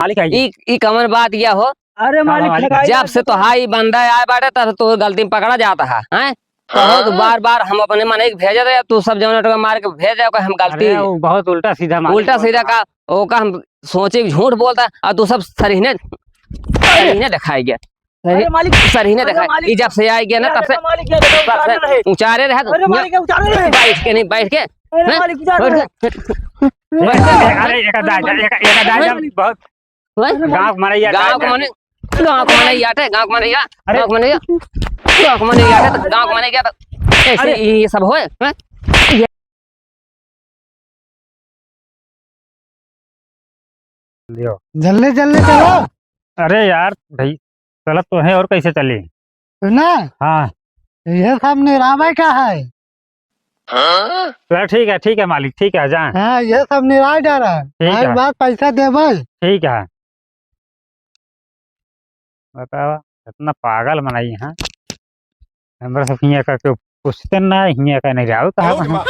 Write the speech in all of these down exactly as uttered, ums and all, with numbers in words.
मालिक आइए। ई, ई कवन बात यह हो? अरे हाँ, मालिक, मालिक। जब से तो हाई बंदा आए बाटे, तब से तो गलती में पकड़ा जाता है, हैं? कहो तो बार बार हम अपने मनई के भेजे रहे, तू सब जौन टोका मार के भेज रहे, हम गलती अरे, वो बहुत उल्टा सीधा मालिक उल्टा बोलता सीधा है। का, ओका हम सोचे कि झूठ बोलता है, और तू सब सरीने, सरीने दिखाई गया। अरे मालिक, सरीने अरे दिखाई, मालिक, ई जब से आई गया ना, अरे तब से, मालिक, ये बताओ, तब से उतारे रहे। उचारे रहे। अरे मालिक, ये उतारे रहे। बैठ के नहीं, बैठ के। अरे हैं? मालिक, उतारे बैठ रहे। के। बैठ के। अरे, एक दाई, एक, एक दाई, हैं? बहुत हैं? गाँव के मनई, गाँव के मनई, गाँव के मनई आटे, गाँव के मनई, अरे। गाँव के मनई, गाँव के मनई आटे, तो गाँव के मनई क्या तो ऐसे अरे। ये सब होए, हैं? लियो। जल्दी, जल्दी चलो। अरे यार, भाई, चलत तो है, और कैसे चली? सुना? हाँ। ये सब निरावे का है। चल, ठीक है, ठीक है मालिक, ठीक है, जाए। हाँ, ये सब निराय डारा। ठीक आज है। बाद पैसा देबे। ठीक है। बतावा, इतना पागल मनई है। हमरा सब हियाँ का केहू पूछते ना, हियाँ का नहीं जाओ, कहाँ ओह बा?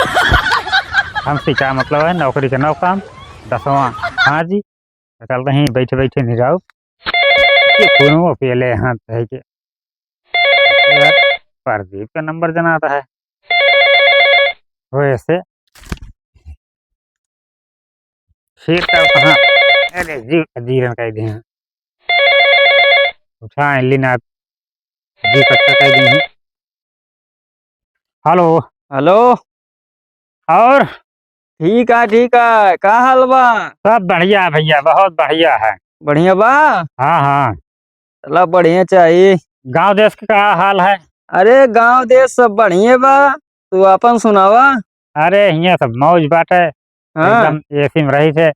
हमसे क्या मतलब है, नौकरी के नौ काम, दसवाँ। हाँ जी, चलते हैं, बैठे बैठे नहीं जाओ। ये फोनो पे ले हाथ है के। यार, प्रदीप का नंबर जनाता है। वैसे फिर तब कहाँ? अरे जी, जीरन कह दिए हैं। उठा ली ना, जी कट्टा कह दिए हैं। हेलो। हेलो। और? ठीक है, ठीक है। का हाल बा? सब बढ़िया है भैया, बहुत बढ़िया है। बढ़िया बा? हाँ, हाँ। चला, बढ़िया चाहिए। गाँव देश के का हाल है? अरे, गाँव देश सब बढ़िया बा, तू आपन सुनावा। अरे, हियाँ सब मौज बाटे, हाँ। एकदम एसी में रही थे,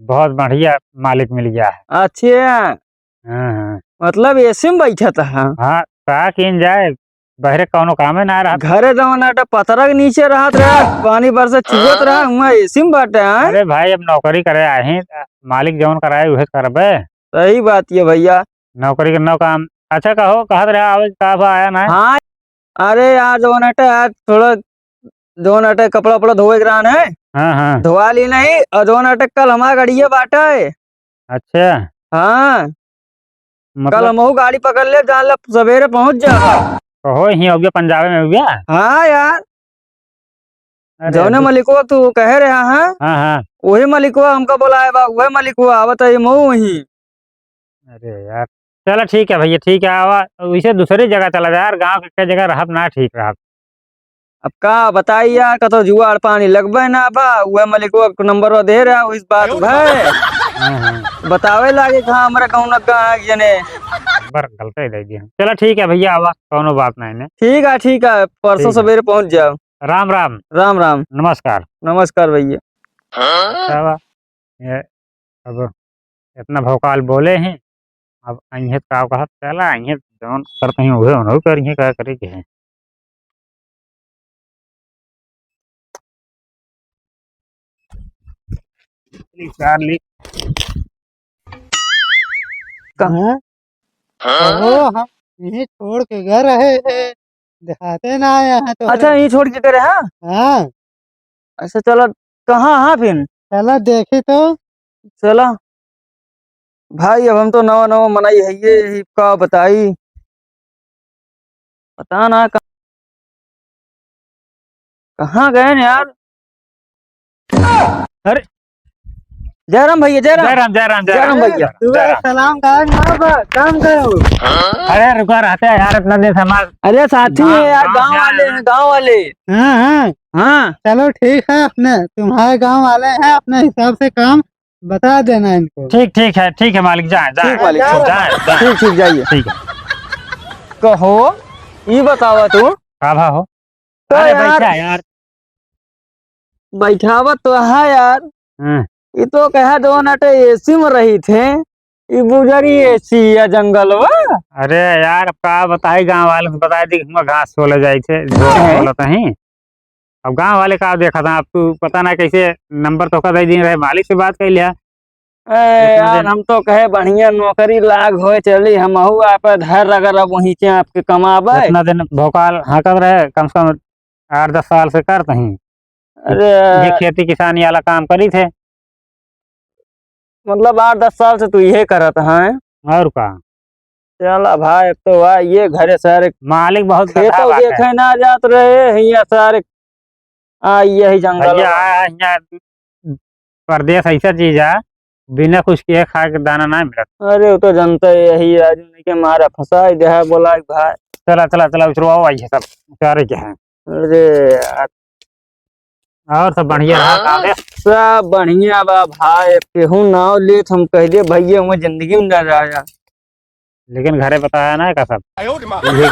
बहुत बढ़िया मालिक मिल गया है। अच्छा। हाँ, हाँ। मतलब एसी में बैठत है? हाँ, का किन जाए, बहरे कौनो कामे ना रहत। घरे जवन आटा पतरा के नीचे रहत रहा, पानी बरसे चुअत रहा, हाँ। हुआं एसी में बाटे, हाँ? अरे भाई, अब नौकरी करे आए हैं, मालिक जवन कराए उहे करबे। सही बात ये भैया। नौकरी के नौ काम। अच्छा कहो, कहत रहा आवे का बा, आया ना? हाँ, अरे यार, जवन आटा यार, थोड़ा जवन आटा कपड़ा उपड़ा धोए के रहन है, हाँ, हाँ। धोआ ली नहीं, और जवन आटा कल हमार गड़िया बाटे। अच्छा। हाँ। मतलब कल हमहू गाड़ी पकड़ ले, जान ले सवेरे पहुँच जाबा। कहो, ही हो गया, पंजाबे में हो गया? हाँ यार। अरे जौने दू- मलिकवा तू कहे रहा है, हाँ, हाँ। वही मलिकवा हमका बोलाए बा, वही मलिकवा आवत है, हमहू वही। अरे यार, चला ठीक है भैया, ठीक है, आवा, वैसे दूसरी जगह चला जा यार, गाँव के कई जगह रहब ना ठीक रहब। अब का बताई यार, कतो जुआड़ पानी लगबे ना बा, उहे मलिकवा के नंबरवा दे रहा, इस बात भय। हाँ, हाँ। बतावे लागे कहाँ हमरा कौन का है जने। नंबर गलते दे दिया। चला ठीक है भैया, आवा, कौनो बात नहीं ने। ठीक है, ठीक है, परसों ठीक है। सवेरे पहुँच जाओ। राम राम। राम राम। नमस्कार। नमस्कार भैया। बतावा, ये अब इतना भौकाल बोले हैं, अब अइहें त का कहत, चला अइहें त जौन करत हैं उहे उनहु करिहें, का करे के है। चार ली। का? हाँ? हाँ? ओ, हम यहीं छोड़ के गए रहे हैं, दिखाते ना आए हैं तो। अच्छा, यहीं छोड़ के गए रहे, हाँ? हाँ। अच्छा, चला, कहाँ, हाँ, फिर? चला, देखी तो। चला। भाई, अब हम तो नवा, नवा मनई है, ये, ये का बताई? पता ना कहाँ, कहाँ गए न यार? अरे। जयराम भैया, जयराम। जयराम, जयराम, जयराम जयराम। भैया। तू जयराम। सलाम का ना बा, काम करो। अरे रुका रहते हैं यार, इतना दिन से हमार अरे साथी गाँव, है यार, गाँव गाँव से वाले आए हैं, हैं। गाँव वाले। हाँ, हाँ। हाँ। चलो ठीक है, अपने तुम्हारे गाँव वाले हैं, अपने हिसाब से काम बता देना इनको। ठीक, ठीक है, ठीक है मालिक, जाए, जाए। ठीक मालिक, जाए, जाए। ठीक, ठीक, जाइए। ठीक है। कहो, ई बतावा तू। का भा हो? तो अरे यार, बैठा यार। बैठावत तो है यार। हाँ। ई तो कहा जौन आटे एसी में रही थे, ई बुजरी एसी या जंगलवा। अरे यार, अब का बताई, गाँव वाले से बताई दी कि हुआं घास छोले जाई थे, झोल हैं? छोलत ही। अब गाँव वाले का देखत हैं, अब तू पता ना कैसे नंबर तोका दे दिए रहे, मालिक से बात कर लिया। ए, इतना यार, दिन हम तो कहे बढ़िया नौकरी लाग होए, चली हमहू आप धर रगड़ अब वहीं से आपके कमाबे। इतना दिन भोकाल हाँकत रहे, कम से कम आठ दस साल से करत ही। अरे। ये खेती किसानी वाला काम करी थे। मतलब आठ दस साल से तू इहे करत हैं। और का? चला भाई, एक तो आ ये घरे सारे मालिक बहुत खेतो गधा बाटे। देखे ना जात रहे, हियाँ सारे आ यही जंगल भैया, बा। आ, हियाँ परदेस ऐसा चीज है, बिना कुछ किए खाए के दाना ना मिलत। अरे, वो तो जनता यही है, आज उन्हीं के मारा फंसाई दे है, बोला कि भाई। चला, चला, चला, उचरवाओ, आई है सब, उचारे के हैं। अरे यार। और सब बढ़िया रहा, हाँ, का बे? सब बढ़िया बा भाई, केहू नाव लेत हम कह दे भैया, हुआ जिंदगी में ना जाया। लेकिन घरे बताया ना का सब? आयो रे माँ। ये,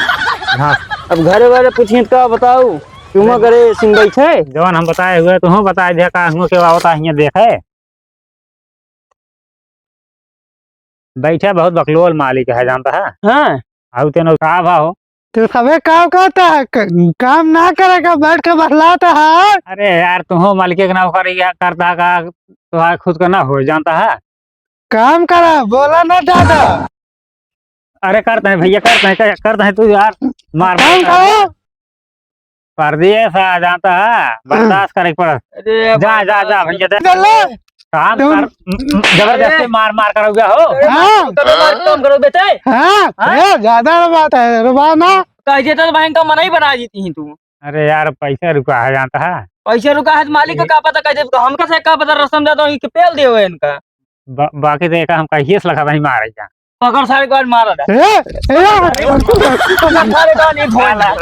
हाँ। अब घरे वाले पूछिए तो का बताऊ? तुम घरे सिम बैठे? जवन हम बताए हुए, तुहूँ बताए दिया का हुआ के आवता हियाँ देखे। बैठा बहुत बकलोल मालिक है, जानता है? हाँ। आउ तेनो का भा हो? तू सबे काम करता है, क-, काम ना करे का, बैठ के बहलाता है। अरे यार, तुहूँ मालिक के ना करे, या करता का, तो खुद का ना हो, जानता है? काम करा, बोला ना ज्यादा। अरे करते हैं भैया, करते हैं, कर-, करते हैं, तू यार मार काम मार। करो। परदेस आ जाता है, बर्दाश्त करे के पड़त। अरे जा, जा, जा भैया, जा। चलो। काम तुम कर, जबरदस्ती अरे। मार मार करोगे हो। अरे, हाँ। तुम तो मार काम करो बेटे। हाँ, हाँ? ए, ज्यादा बात है, रुबा ना। कह देता तो बहन का मना ही बना देती ही तू। अरे यार, पैसा रुका है, जानता है? पैसा रुका है तो मालिक को ये का पता, कह दे तो हमका से का पता, रसम जाता हूँ कि पेल दे हुए इनका। बा-, बाकी तो एका हम कहिए से लगा नहीं मारे जा। पकड़ सारे को आज मारा जा। ए, ए, पकड़ सारे को आज नहीं धोए ला।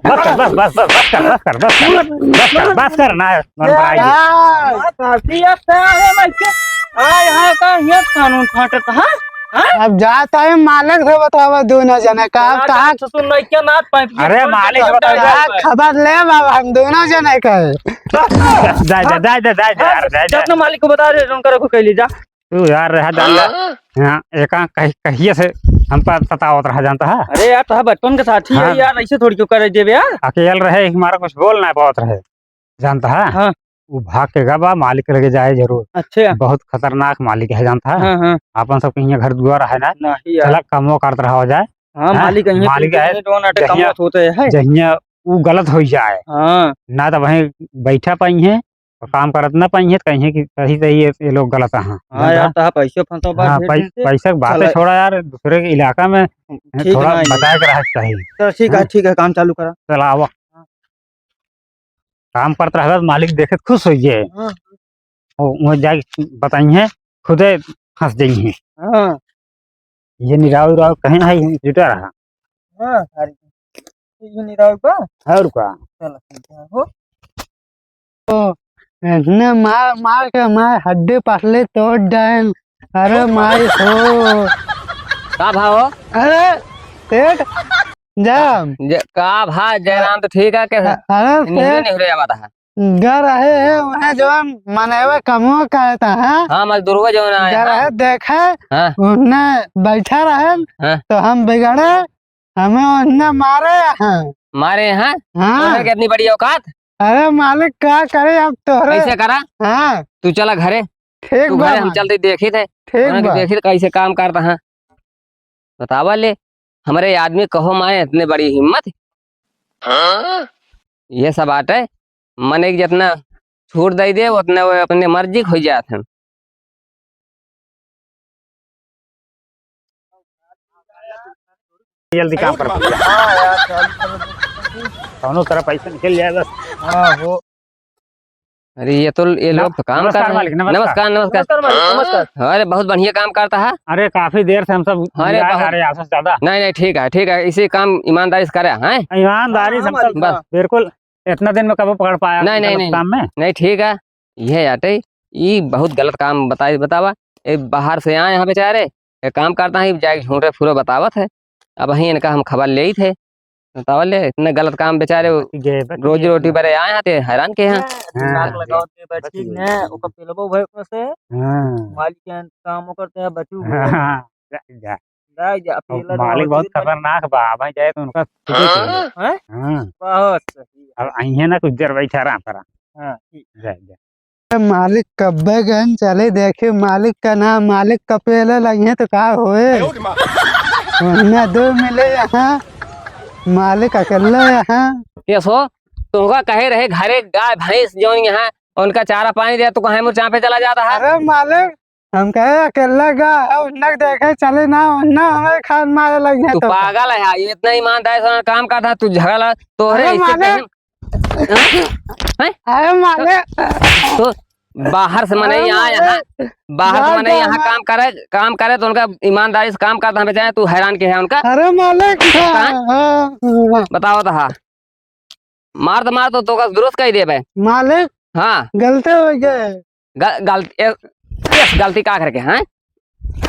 बस कर, बस, बस, बस, बस कर, बस कर, बस कर, बस कर, बस कर, बस कर, ना, मन बनाई। हाँ। साथी, अब क्या है भाई, क्या? आ, यहाँ का ये कानून फाटत, हाँ? हाँ? अब जाता है मालिक से बतावा दोनों जने का, अब यार, कहाँ तो सुन रही क्या ना, पाइप की अरे, खोल मालिक के से बतावा। जाता है। खबर ले बाबा, हम दोनों जने का है। जा, जा, जा, जा, जा, जा, हाँ, यार, जा, जा। जा अपने मालिक को बता रहे, उनका रखो, कह ली, जा। तू यार रहा, जा, जा। हाँ? हाँ, एका कह-, कहिए से हम पर सतावत रहा, जानता है? अरे यार, तो बचपन के साथी है हाँ। यार, ऐसे थोड़ी क्यों करे देवे यार? अकेल रहे, हमारा कुछ बोल ना पावत रहे। जानता है? हाँ। वो भाग के गा बा, मालिक के लगे जाए जरूर। अच्छा। बहुत खतरनाक मालिक है, जानता है? हाँ, हाँ। आपन सब कहीं घर दुआर है ना, नहीं यार। चला कमो करत रहा हो जाए। हाँ, हैं? मालिक यहीं मालिक पे है, जो नाटक जहिया, कमवा होते हैं। जहिया वो गलत हो जाए। हाँ। ना तो वहीं बैठा पाई है और काम करत ना पाई है, तो कहीं कि सही सही ये, ये लोग गलत हैं। हाँ जानता यार, है? तो आप ऐसे फंसो बात हाँ, भेज पै-, देते। पैसा की बातें चला। छोड़ा यार, दूसरे के इलाका में ठीक थोड़ा ना, ये। बचा के रहे के चाहिए। चलो ठीक है, हाँ? ठीक है, काम चालू करा। चला आवा। हाँ। काम करत रहबे, मालिक देखे त खुश होइ जाए। हाँ। ओ, वहाँ जाके बताई है, खुदे हँस जाई है। हाँ। ये निराव उराव कहीं ना है, ये जुटा रहा। हाँ, सारी। ये निराव का? और का? चलो, ठीक है, हो। तो इतने मार, मार के मार हड्डी पसली तोड़ डाइन। अरे माई हो। का भाव? अरे, सेठ, जय। जे, का भा, जयराम तो ठीक है, कैसे? अ-, अरे निहुरे, सेठ, निहुरे आवा था। गर रहे हैं, वहाँ जौन मनैवे कमवा करता है। हाँ, मजदूरवा जौन आए, गर हाँ। रहे देखे, हाँ। उन्हें बैठा रहे, हाँ। तो हम बिगड़े, हमें उन्हें मारे हैं। मारे हैं? हाँ। तोहरे के इतनी बड़ी औकात? अरे मालिक, का करे अब तोहरे? ऐसे करा? हाँ। तू चला घरे। ठीक तू बा घरे, हम मालिक। चलते देखी थे। ठीक उन्हें बा। देखी थे कैसे काम करता है। बतावा ले, हमरे आदमी कहो माए इतने बड़ी हिम्मत। हाँ? ये सब आटे, मने के जितना छूट दे दे, उतने वो अपने मर्जी क होइ जात हैं। जल्दी काम कर भैया। हाँ यार, चालू कर दे। कौनो तरह पैसा निकल जाए बस। हाँ, हो। अरे, ये तो, ये लोग तो काम कर रहे हैं। नमस्कार मालिक, नमस्कार। नमस्कार, नमस्कार। नमस्कार मालिक, नमस्कार। अरे, बहुत बढ़िया काम करता है। अरे, काफी देर से हम सब अरे, इंतजार बहुत कर रहे हैं आपसे ज्यादा। नहीं, नहीं, ठीक है, ठीक है, इसी काम ईमानदारी से करे हैं। ईमानदारी से हम सब बस। बिल्कुल, इतना दिन में कबो पकड़ पाया नहीं, नहीं, नहीं। काम में? नहीं, ठीक है, ये आटे, ई बहुत गलत काम बताई, बतावा। ए, बाहर से आए हैं बेचारे, ए, काम करता है, जाके झूठे फूलो बतावत है। अब वहीं इनका हम खबर लेई थे, बतावा ले, इतने गलत काम बेचारे, बच गए, बच रोजी गए। रोटी बरे आए हैं, ते हैरान के हैं। हाँ, दिमाग हाँ। लगाओ ते बच बच गए। ने, ओकर पेलबो भय को से, हाँ। मालिक के काम ओकर ते बचू हाँ, गए। हाँ, जा, जा। जा, जा, अब पेला मालिक बहुत खतरनाक बा, भाई जाए तो उनका खुदे चाहिए। हाँ? हाँ। बहुत सही। अब अइहे ना कुछ देर बैठा रहा, परा। हाँ, ठीक। जा, जा। मालिक कब्बे गन चले देखे, मालिक का नाम, मालिक कपेले लगे तो का होए? आयो रे माँ। वरना दो मिले यहाँ, मालिक अकेले यहाँ। ये सो, तुमका कहे रहे घरे गाय भैंस जौन यहाँ उनका चारा पानी दे, तू कहाँ मुँह चापे चला जाता है? अरे मालिक, हम कहे अकेला गा, उन्नक देखे चले ना, उन्ना हमें खान मारे लग जाए तू तो। पागल है, ये इतना ईमानदारी से काम करता, तू झगड़ा, तोहरे अरे ऐसे मालिक, कहीं हैं? हैं? अरे मालिक। तो बाहर से मनई अरे आए यहाँ, मालिक। बाहर से मनई यहाँ काम करे, काम करे तो उनका ईमानदारी से काम करता, हमें चाहे तू हैरान के है उनका। अरे मालिक। कहाँ? हाँ, हाँ। बताओ तो हाँ। मार तो मार तो, तो का दुरुस्त कही देबे। मालिक। हाँ। गलती हो गए। ग-, गलती, ए, इस गलती का करके, हैं?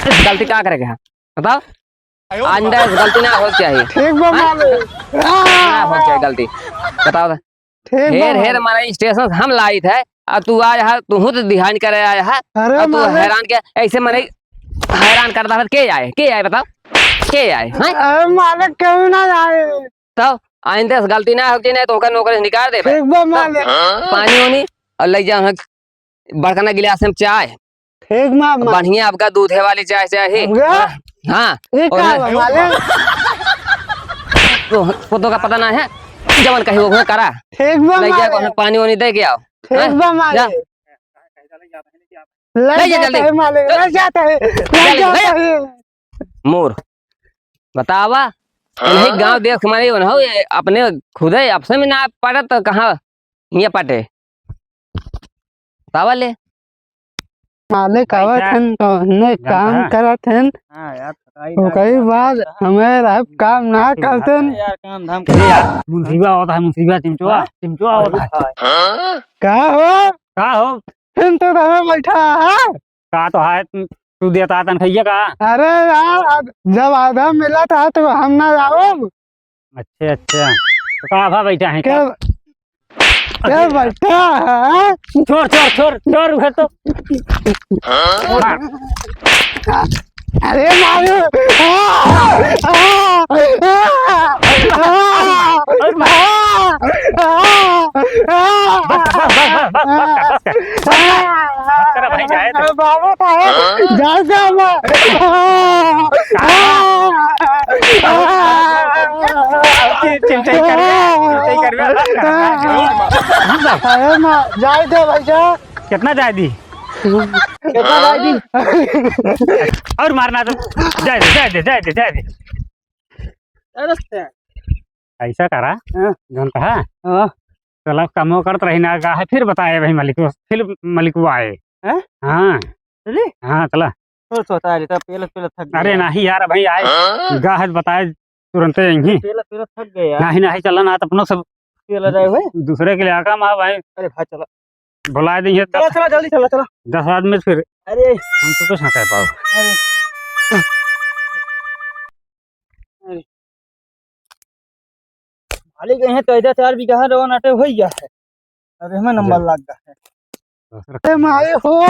इस गलती का करके, हैं? बताओ। आइंदा ऐसी गलती ना हो चाहिए। ठीक बा, हाँ? मालिक। ना हो चाहिए गलती। बताओ तो। ठीक बा, हेर, हेर, मालिक। हमारे स्टेशन से हम लाइत है, और तू आया है, तू हूँ तो दिहान करे आया है, अरे और तू मालिक। हैरान के, ऐसे मने हैरान करता है, के आए, के आए बताओ, के आए, हैं? अरे मालिक, क्यों ना आए? तो आइंदा से गलती ना हो चाहिए, नहीं तो ओकर नौकरी से निकाल देबे। ठीक बा, मालिक। पानी वानी और ले जाओ, बड़कना गिलास में चाय। ठीक बा, मा- बढ़िया आपका दूधे वाली चाय चाही। हमका? हाँ। ये और का है? बा, मालिक? तो, तो का पता ना है, जवन कही वो करा। ठीक बा, ले जा, मालिक। पानी वानी दे के आओ। ठीक हैं? बा, मालिक। जा। ले ले जा जाता जल्दी। है, मालिक, ले जाता है, ले जल्दी, ले जाता जा। है। मोर, बतावा, हाँ? इन्हीं गाँव देश के मारे हो, ये अपने खुदे आपसे में ना पटत तो कहाँ हियाँ पटे? बतावा ले। मालिक आवत पैसा हन, तो हमने जानता काम है? करत हन। हाँ यार, थकाई ओकरी लागत है। बाद हमें अब काम ना करते हन। यार, काम धाम ए यार, मुसीबा होता है, मुसीबा, चिमचुआ, हाँ? चिमचुआ होता है। हाँ? का हो? का हो? फिर तो हमें बैठा है। का तो है, तू देता तनखैया का? अरे यार, अब जब आधा मिला था तो हम ना जाओ। अच्छा, अच्छा। तो का भा बैठा है क्या? क्या, क्या बैठा है? छोड़, छोड़, छोड़, छोड़, उधर तो। हाँ? अरे मारो। बस, बस, बस, बस, बस कर, बस कर। बस कर भाई, जाए तो। बाबा साहब, जा, जा, जा। चिल, चिल, चिल कर बे, चिल कर बे, बस कर। अरे माँ, जाए दे भैया। कितना जाए दी? कितना जाए दी? और मारना तो जाए दे, जाए दे, जाए दे, जाए दे। अरे से। ऐसा करा, हाँ। जानता है? हाँ। चला, कमो करत रही ना, गाहे फिर बताए भाई मालिक, फिर मालिक वो आए। हैं? हाँ। अरे? हाँ, चला। छोड़, छोड़, तारी, तब पेलत, पेलत थक अरे गया। नहीं यार, भाई आए, हाँ? गाहे बताए तुरंते यहीं। पेलत, पेलत थक गए यार। नहीं, नहीं, चला ना, तो अपनो सब पेला जाए भाई। दूसरे के लिए आका माँ भाई। अरे भाई, चला। बुलाए देंगे चला, चला, जल्दी चला, चला। दस आदमी फिर अरे। हम तो कुछ ना कह पाओ। अरे। अरे। मालिक, यहाँ तो इधर चार बीघा रवा नाटे हो गया है। अब हमें नंबर जी। लग गया है। अरे माई हो।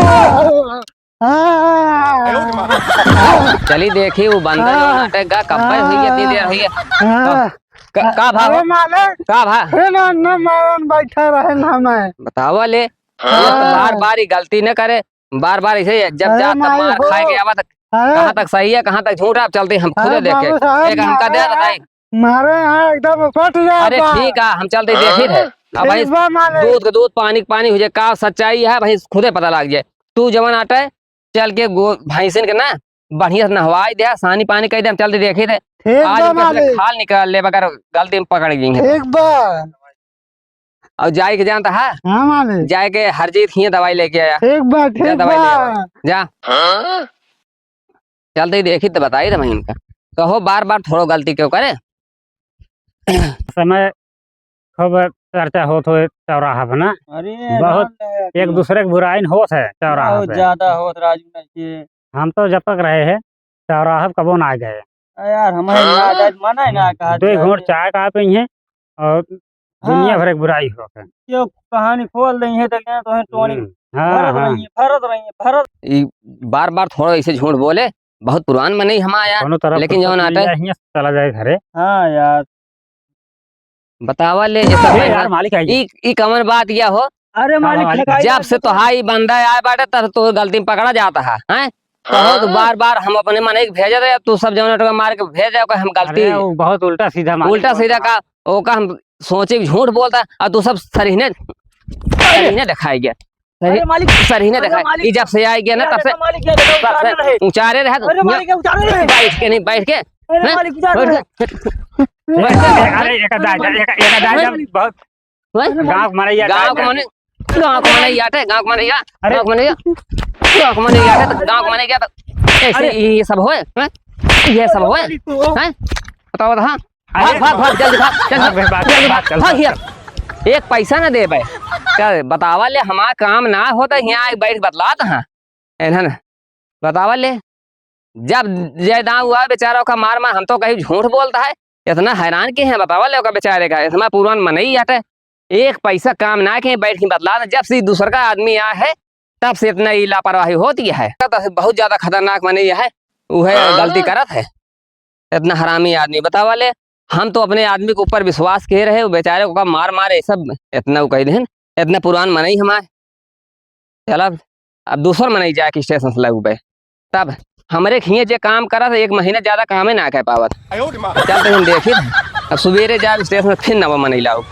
हाँ। चली देखी, वो बंदा जो हाँ। नाटे गा, कब पे हुई है, इतनी देर हुई है। हाँ। क-, का भा? अरे मालिक। का भा? हे ना, ना मारन बैठा रहे ना मैं। बतावा ले। हाँ। बार बार ये गलती न करे, बार बार ऐसे जब अरे जात तब माई मार हो। खाए के आवत, अरे। कहाँ तक सही है, कहाँ तक झूठ है, आप चलते हम खुदे अरे देखे। बाबू साहब, एक हमका दे मारे बताई। मारे यहाँ एकदम उपट गया अरे बा। ठीक है, हम चलते देखी थे। अब ठीक भाई बा मालिक। दूध के दूध, पानी के पानी हो जाए, का सच्चाई है भाई खुदे पता लग जाए। तू जवन आटे चल के गो-, भैंसिन के ना बढ़िया से नहवाई दे, सानी पानी कई दे, हम चलते देखी थे। ठीक आज बा उनका से मालिक। खाल निकाल ले, बगैर गलती में पकड़ गई है। ठीक बा। और जाए के जानता है? हाँ मालिक। जाए के हर चीज हियाँ दवाई लेके आया। ठीक बा, जा ठीक दवाई ले बा। आवा। जा। हाँ? चलते ही देखी तो बताई रहे इनका। कहो बार बार थोड़ो गलती क्यों करे? समय खूब चर्चा होत हो चौराहा पे ना। अरे बहुत राम दया एक की। दूसरे के बुराई न होत है चौराहा बहुत पे। ज्यादा होत राजू नहीं के। हम तो जब तक रहे हैं चौराहा पे कबो ना गए। अरे यार, हमारे हाँ? ना जाए, मना है ना कहा दो जाए। घूंट चाय का पी हैं और दुनिया हाँ। भर की बुराई होत है। क्यों कहानी खोल देंगे तो क्या तो है टोनी हम्म, हाँ, भरत हाँ। रही है, भरत रही है, भरत। ई बार बार थोड़ा ऐसे झूठ बोले, बहुत पुरान मनई हम आया, कोनो तरफ लेकिन फुर्सत जौन नहीं आटे है, हियां से चला जाए घरे। हाँ यार। बतावा ले, ये सब ए भाई यार, ना। मालिक आई। ई, ई कवन बात या हो? अरे हाँ, मालिक, मालिक। जब से तो हाई बंदा आए बाटे, तब तो गलती में पकड़ा जाता है, हैं? कहो तो हाँ। बार बार हम अपने मनई के भेजे रहे, तू सब जौन टका मार के भेज जाओ, हम गलती अरे, वो बहुत उल्टा सीधा मालिक उल्टा बोलता सीधा है। का, ओका हम सोचे कि झूठ बोलता, और तू सब सरीहने सर ही ने देखाई गया। सर ही, अरे मालिक, सर ही ने अरे देखाई। मालिक, ई जब से आई गया ना, अरे तब से, मालिक, ये बताओ, तब से उतारे रहे। उचारे रहे तो अरे मालिक, ये उतारे रहे। बैठ के नहीं, बैठ के। अरे हैं? मालिक, उतारे बैठ रहे। के। बैठ के। अरे, एक दाई, एक, एक दाई, हैं? बहुत हैं? गाँव के मनई, गाँव के मनई, गाँव के मनई आटे, गाँव के मनई, अरे। गाँव के मनई, गाँव के मनई आटे, तो गाँव के मनई गया तो ऐसे अरे। ये सब होए, हैं? ये सब होए, हैं? बताओ, बताओ, हाँ। अरे। भाग, भाग, भाग, जल्दी भाग, जल्दी भाग, भाग, भाग, जल्दी भाग, भाग, चल, भाग, चल, हिया। चल। एक पैसा ना देबे। का बतावा ले, हमार काम ना होता, हिया आके बैठ बतलात हाँ। एनहन बतावा ले, जब जय दाऊ हुआ बेचारा ओका मार मार, हम तो कहीं झूठ बोलता है, इतना हैरान के हैं, बतावा ले ओका बेचारे का, इतना पुरान मनई हटे, एक पैसा काम ना के बैठ के बतलात, जब से दूसर का आदमी आया है, तब से इतना ही लापरवाही होती है। तो बहुत ज्यादा खतरनाक मनई है, वो है हाँ। गलती करत है। इतना हरामी आदमी, बतावा ले, हम तो अपने आदमी के ऊपर विश्वास किए रहे, वो बेचारे को का मार मार, ये सब इतना वो कह देहन, इतना पुरान मनई हमारे। चल अब, अब दूसर मनई जाके स्टेशन से लगबे, तब हमरे खिए जे काम करत, एक महीना ज्यादा कामे ना कर पावत। चल तो हम देखी, अब सुबेरे जाब स्टेशन से फिर नवा मनई लाओ।